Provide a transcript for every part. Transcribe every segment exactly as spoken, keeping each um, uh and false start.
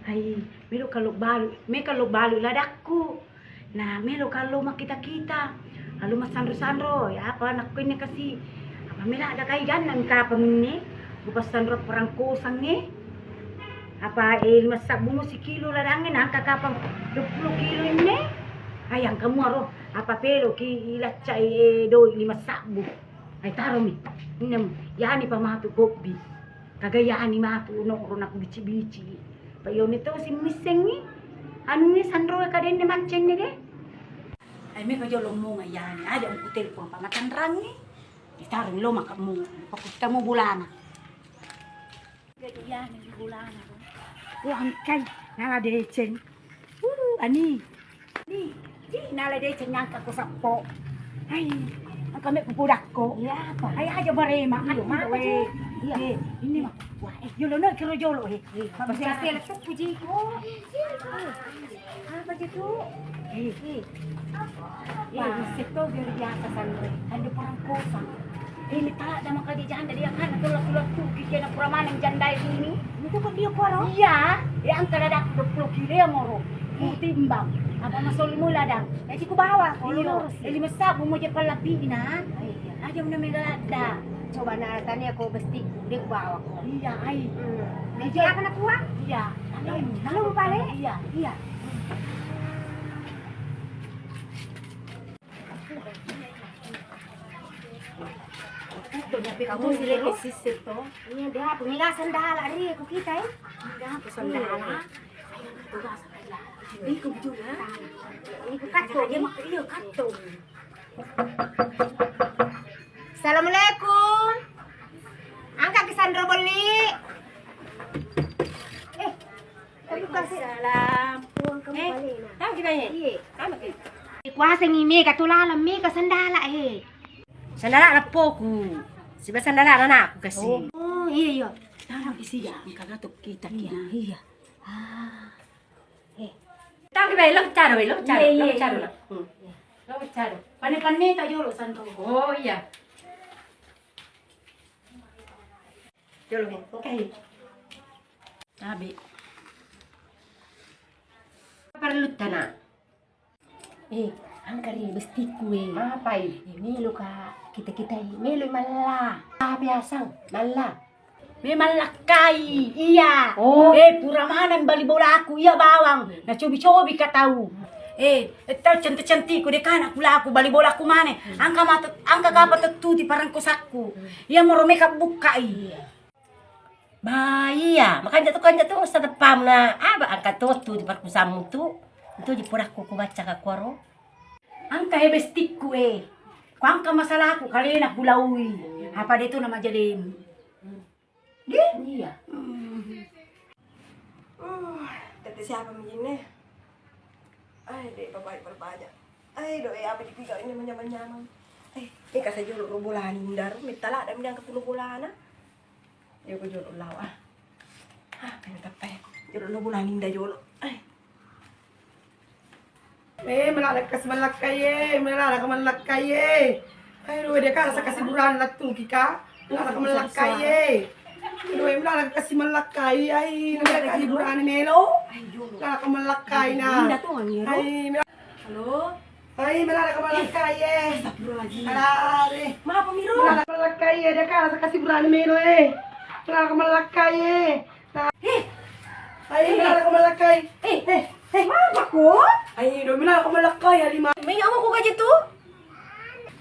Hai, melo kallo balu, me kallo balu ladakku. Na melo kallo makkita-kita. Lalu massanro-sanro, ya apa nakkuinne kasi. Apa mela ada kai ganna mi kapang inne. Kupassanro perang kosangnge. Apa, eh, lima sabbu mo sikilo ladangnge, nangka kapang dua puluh kilo inne. Ayang kamu aro, apa pelo ki ilacca, eh, doi lima sabbu. Ai taro mi. Inne, yani pamatu kopi. Kagayani matu noro naku bici-bici. Pa iyone to simmissengngi. Anunni sanro kadenne mancengnge de. Ai mega jolo munga yani, aja ku telpon pa matanrangngi. Ditarung lo maka munga. Pakutamo bulana. Jadi yani di bulana. Wah, angkai nala deceng. Uh, ani. Ni, ih, nala deceng nyangka ko sappo. Hai, angka me pupudakko. Iya, apa? Hai, aja barema. Iya, anu, apa, eh, iya. Eh, ini mah. Wah, eh, jolo no kiro jolo, eh. Eh, apa sih? Kasih letuk puji. Oh, iya. Apa sih tuh? Eh, eh. Eh, bisa tuh biar biasa santai. Kan dia perang kosong. Ini tak ada maka di janda dia kan, tuh laku-laku kikena pura maneng janda ini. Itu kok dia kuaro? Iya, ya angka ladang dua puluh kilo ya moro. Ku timbang. Apa masoli mu ladang? Jadi ku bawa ko. Iya, lurus. Eh, lima sabbu mo je pallapina. Iya. Aja una mega ladda. Coba na tanya ko besti, dia ku bawa ko. Iya, ai. Hmm. Jadi apa nak kuah? Iya. Ai, lalu pale? Iya. Iya. Kamu sih lagi sisir to. Iya, dia apa? Mega sandala ri ku kita, eh. Mega apa sandala? Ayo, tugas aja. Ini ku bujur ya. Ini ku katto, dia mak-, iya, katto. Assalamualaikum. Angka ki sanro beli. Eh, Waalaikumsalam. Eh, tau ki bae? Iya. Tau ki? Kuasengi mega tu laleng mega sandala, eh. Sandala lappoku. Siba sandala anakku kasi. Oh, iya, iya. Tau ki sia, engka gato kita kia. Iya. Ah. Eh. Tau ki bae, lo caro, lo caro, iya, iya, lo caro. Hmm. Lo caro. Pane-pane ta jolo santo. Oh, iya. Jolo, oke. Tabe. Parellu tana. Eh, angkari bestiku, eh. Apai? Eh, melo ka kita-kita, eh. Melo malla. Apa asang? Malla. Me mallakkai, iya. Oh. Eh, pura maneng bali bolaku, iya bawang. Na cobi-cobi ka tau. Eh, tau cantik-cantikku deka na kulaku bali bolaku maneng. Angka mata, angka kapa tettuti parangkosakku. Iya moro meka bukkai. Ba iya, makanja tu, kanja tu, satepamna, aba angka tu, tu di parkusammu tu, tu di porakku ku baca ka kuaro. Angka he bestikku, eh. Ku angka masalaku, kalena kulaui. Apa de tu nama jalemu? Di? Iya. Hmm. Uh, tette siapa mijinne? Ai, de babai berbanyak. Ai, do, eh, apa dipiga ini manyamang-nyamang. Eh, eh, kasa jolo ro bolana Ninda ro, metta ladda mi diangka tu lo bolana. Joko jolo lao, ah. Ah, pengen teppe. Jolo lo bolana Ninda jolo. Eh. Eh, melala kasi mallakkai, eh, melala ka mallakkai, eh. Ai, lo de ka rasa kasi burana lattung ki ka. Melala ka mallakkai, eh. Lo, eh, melala kasi mallakkai, ai, melala kasi burana melo. Melala ka mallakkai na. Ninda tu angiro. Ai, melala Halo? Ai, melala ka mallakkai, eh. Astagfirullahaladzim. Alare. Mapa miro? Melala ka mallakkai, eh. De ka rasa kasi burana melo, eh. Melala ka mallakkai, eh. Eh. Ai, eh, melala ka mallakkai. Eh, eh, eh, mapa ko? Ai, do melala ka mallakkai, Halimah. Mai amo ko gaji tu?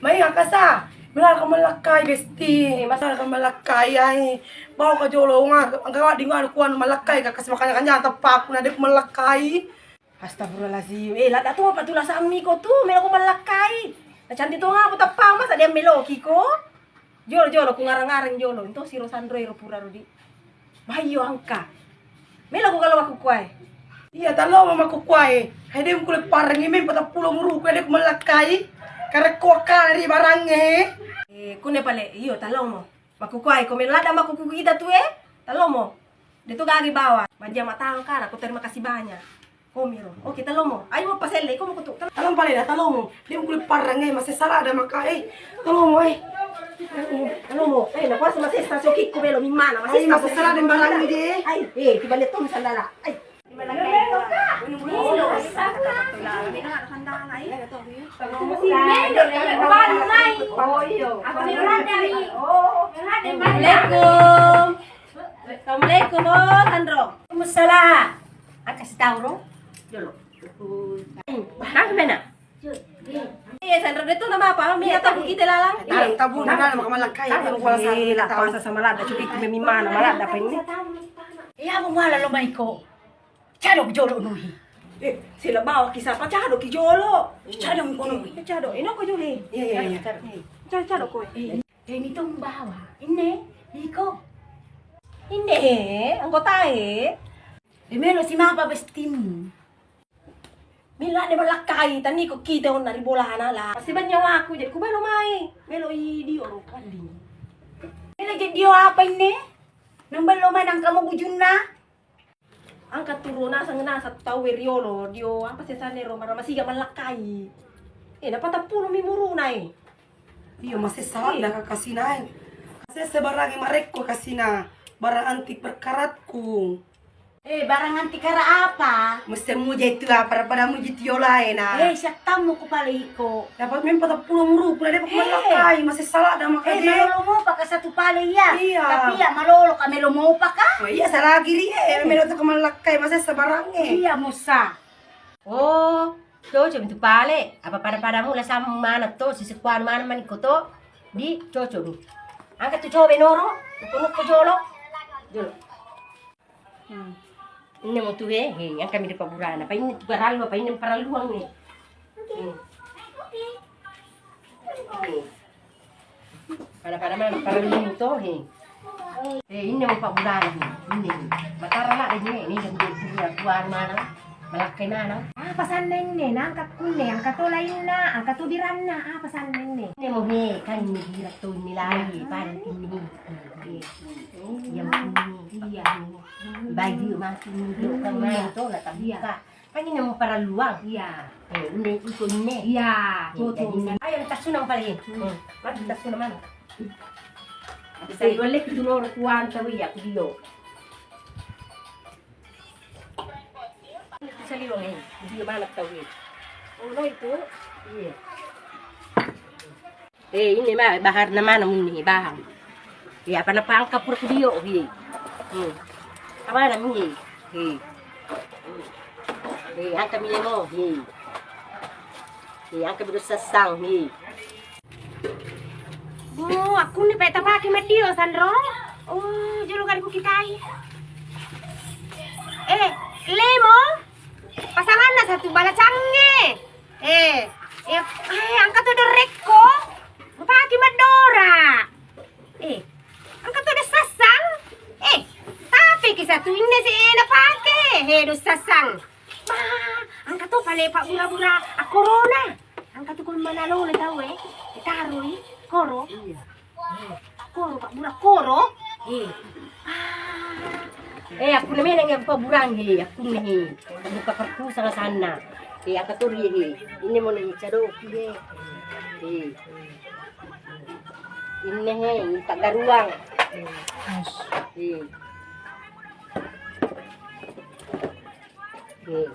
Mai angkasa. Melala ka mallakkai, besti. Eh, melala ka mallakkai, ai. Bawa ka jolo, nga, angka di nga kuan mallakkai, ka kasi makanja-kanja teppaku na de ku mallakkai. Astagfirullahaladzim. Eh, ladda tu apa tu lasammi ko tu, melo ko mallakkai. Na cantik tu ngapo tappa, masa de melo ki ko? Jolo, jolo, ku ngarang-ngarang jolo. Into siro sanro ero pura rodi. Bayo angka. Melo ko kalau aku kuai. Iya, talo mo maku kuai. Hai de ku le parang ime patappulo muru ku de ku mallakkai. Karekko ka ri barangnge. Eh, kune pale, iyo, talo mo. Maku kuai, ko melo ladda maku ku kita tu, eh. Talo mo. De tu gagi bawa, majjama tangka, na ko terima kasih banyak. Komiro. Oke, talomo. Ayo, paselle, komo kutu. Talomo pale da, talomo. De mukuli parang, eh, masessara da maka, eh. Talomo, eh. Talomo. Eh, na kuasa masessa, so kikku belo, mimana, masessa, masessara da barang ni de. Ai, eh, tiba le tu sandala. Ai. Assalamualaikum. Assalamualaikum. Oh, Tanro. Waalaikumsalam. Akka sitauro. Jolo. Nah, mana? Iya, Sandra, itu nama apa? Mina tabu kita lalang. Tabu, tabu, mana maka malakkai. Tabu, kuala sari, lapang sama lada, cuma itu memang mana, malada apa ini? Iya, mau malah lo maiko. Cado ki jolo nuhi. Eh, sila bawa kisah apa cado ki jolo? Cado ko nuhi. Cado, ino ko juli. Iya, iya, iya. Cado, cado ko. Eh, ini tuh bawa. Ini, iko. Ini, anggota e. Eh, melo si mapa bestimu. Mila de malakkai, tani ko kita onna ri bolana la. Pasti banyak aku, jadi ku melo mai. Melo i dio ro kali. Melo jadi dio apa ini? Nambah lo mai nang kamu bujunna? Angka turu nasang nasang tau riolo dio apa sesane ro mara masiga malakkai. Eh, napatappulo mi muruna e. Iyo, masessa ladda ka kasina e. Kasessa barangi marekko kasina. Barang anti perkaratku. Eh, barang anti kara apa? Mesti muja itu apa pada muji tiolae na. Eh, siattammu ku pale iko. Dapat memang patappulo muru pula dia pakai malakkai, masessa ladda maka eh, je. Malolo mopa ka satu pale iya. Iya. Tapi iya malolo ka melo mopa ka? Oh, iya, salagi ri e, melo tu ka malakkai, masessa barange. Iya, musa. Oh, cocok mi tu pale. Apa pada-pada mula sama mana to, sisikuan mana maniko to, di cocok mi. Angkat tu coba noro, nukko jolo. Jolo. Hmm. Ini mau tu he, he, yang kami dapat burana. Apa ini tu parallu, apa ini paralluang ni. Hmm. He. Pada-pada mana parellu to he. Eh, ini mau pabburana he. Ini he. Matara lah ini, ini dan dia punya tuan mana? Malakkai mana? Ah, pasanna ini, nangka kunne, angka to lainna, angka to biranna, ah, pasanna ini. Ini mau he, kan ini birat to ini lagi, pada ini he. Yang ini, iya. Baju mati ini, kan main to, lah tak buka. Kan ini mau parelluang. Iya. Eh, ini iko ini. Iya, cocok. Ayo, tassunang pale. Hmm. Mari tassunang mana? Bisa boleh kedua orang tua tahu ya, aku dia. Bisa liwang ini. Dia mana tahu ya? Oh, no itu. Iya. Eh, ini mah baharna mana muni bahang. Ya, apa napa angka pura kudio, hi. Hmm. Apa na muni? Hi. Hi, angka mi lemo, hi. Hi, angka mi sassang, hi. Bu, aku ni peta pake madio, Sandro. Oh, jolo kali ku kitai. Eh, lemo. Pasanganna satu balacangnge. Eh, eh, eh, angka tu dorrekko. Mupake maddora. Eh, angka tu dessassang. Eh, tapi ki satu inne si ena pake. Eh, dessassang. Bah, angka tu pale pabbura-bura akkorona. Angka tu kon manalo le tau e. Ditaroi koro. Iya. Koro, pabbura koro. Eh. Eh, aku ne meneng yang paburang he, aku ne he. Buka perkusa sanna. Eh, angka tu ri he. Ini mau ni cadoki he. Eh. Ini he, minta garuang. Eh. Eh.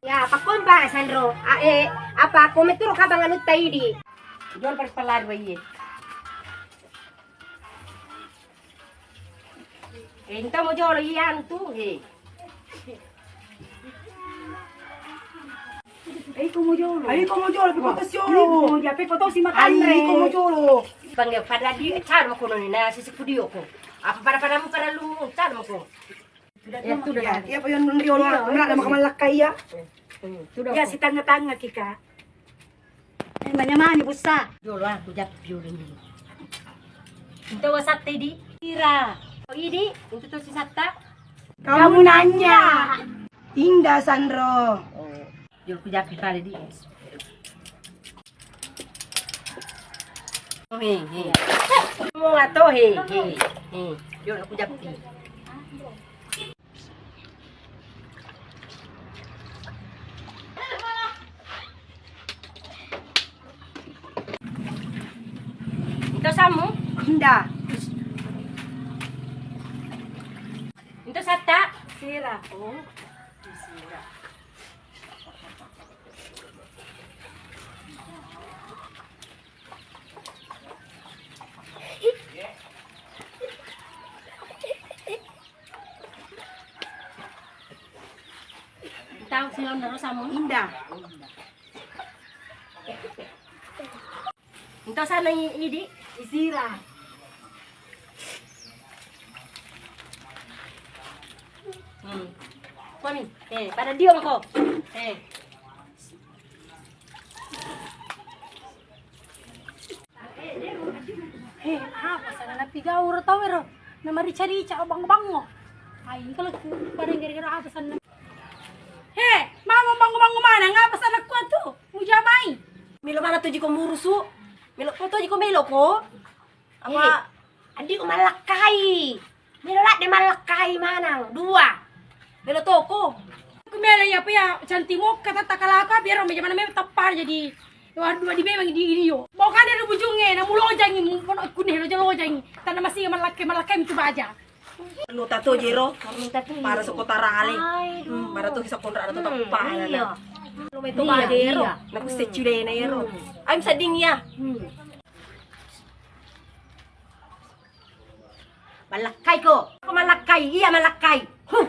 Ya, pakkompa Sandro. A, eh, apa aku meturu kabang anu taidi. Jual paris palari bayi. Eh, entah mau jolo iya antu, he. Eh, iko mau jolo. Ayo, iko mau jolo, pi foto si jolo. Iko mau jolo, pi foto si matanre. Ayo, iko mau jolo. Panggil pada di, eh, cari mau kono ni, nah, sisi kudio ko. Apa pada-pada mau pada lu, cari mau ko. Ya, tu dah. Ya, iya, apa yang nunri orang, orang ada makan malakka, iya. Hmm, tu dah. Ya, si tanga-tanga kika. Eh, manyamani bussa. Jolo, aku jap jolo ni. Itu wasatte di. Ira. Oh, ini, itu tu si satta. Kamu nanya. Indah Sandro. Oh, jolo ku japi pale di. Oh, he, he. Mau atau he, he, he. Jolo ku japi. Ito samu? Indah. Ito satta? Sira. Oh, sira. Tau silaonna ro sammu indah. Engka sana i-, idi isira. Hmm. Kuami. Eh, pada dio mako. Eh. Eh, apa sana napigau ro tau ero? Namarica-rica bango-bango. Ai, kalau ku pareng gara-gara apa sana? He, mama bango-bango mana? Ngapa sana kuat tu? Mujamai. Melo mana tu jiko murusu? Melo foto jiko melo ko? Apa? Eh, andi ko malakkai. Melo ladde malakkai manang dua. Melo toko. Ku melo iya apa ya cantik mokka tata kalaka biar meja mana melo tappa jadi. Wah, dua di memang di dio. Mau kan ada bujunge, na mulojangi, mu kono kune loja-lojangi. Tanah masih malakkai, malakkai itu baja. Anu tato jero. Anu tato jero. Para sokotara ale. Aduh. Hmm, para tu kisah kontra ada tempat. Iya. Lu meto baja jero. Iya. Naku secule na jero. Hmm. Ayo seding ya. Hmm. Malakkai ko. Apa malakkai? Iya malakkai. Huh.